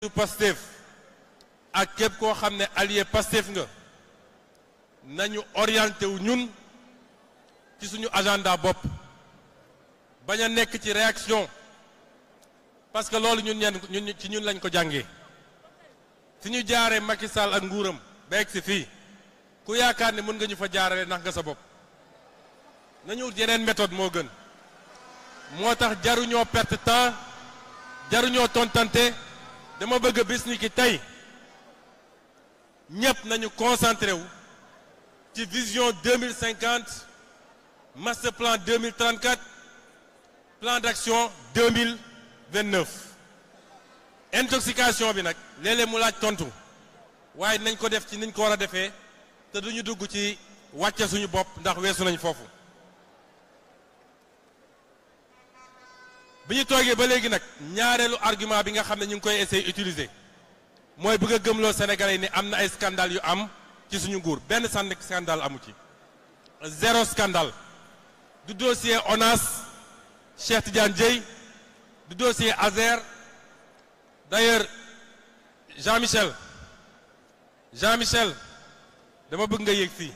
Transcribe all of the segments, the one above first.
du Pastef ak képp koo xam ne allié Pastef nga nañu orienté wu ñun ci suñu agenda bopp bañ a nekk ci réaction parce que loolu ñun lañ ko jàngee fi ñu jaaree Macky Sall ak nguuram ba egg si fii ku yaakaar ne mën nga ñu fa jaarale ndax nga sa bopp nañu wut yeneen méthode moo gën moo tax jaruñoo perte temps jaruñoo tontante dama bëgg bis ni ki tey ñëpp nañu concentré wu ci vision 2050 master plan 2034 plan d'action 2029 intoxication bi nag léeg-léeg mu laaj tontu waaye nañ ko def ci niñ ko war a defee te duñu dugg ci wàcce suñu bopp ndax weesu nañ foofu bi ñu toogee ba léegi nag ñaareelu argument bi nga xam ne ñu ngi koy essayer utiliser mooy bëgg a gëmloo Sénégalais yi ne am na ay scandale yu am ci suñu nguur benn scandale amu ci zéro scandale du dossier ONAS Cheikh Tidiane Dièye du dossier Azer d'ailleurs Jean-Michel dama bëgg nga yéeg fii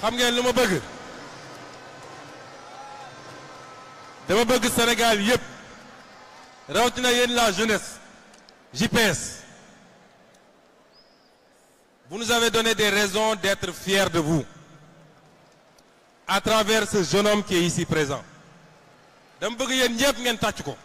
xam ngeen lu ma bëgg dama bëgg Sénégal yépp rawatina yéen la jeunesse JPS vous nous avez donné des raisons d'être fiers de vous à travers ce jeune homme qui est ici présent dama bëgg yéen ñëpp ngeen tàcc ko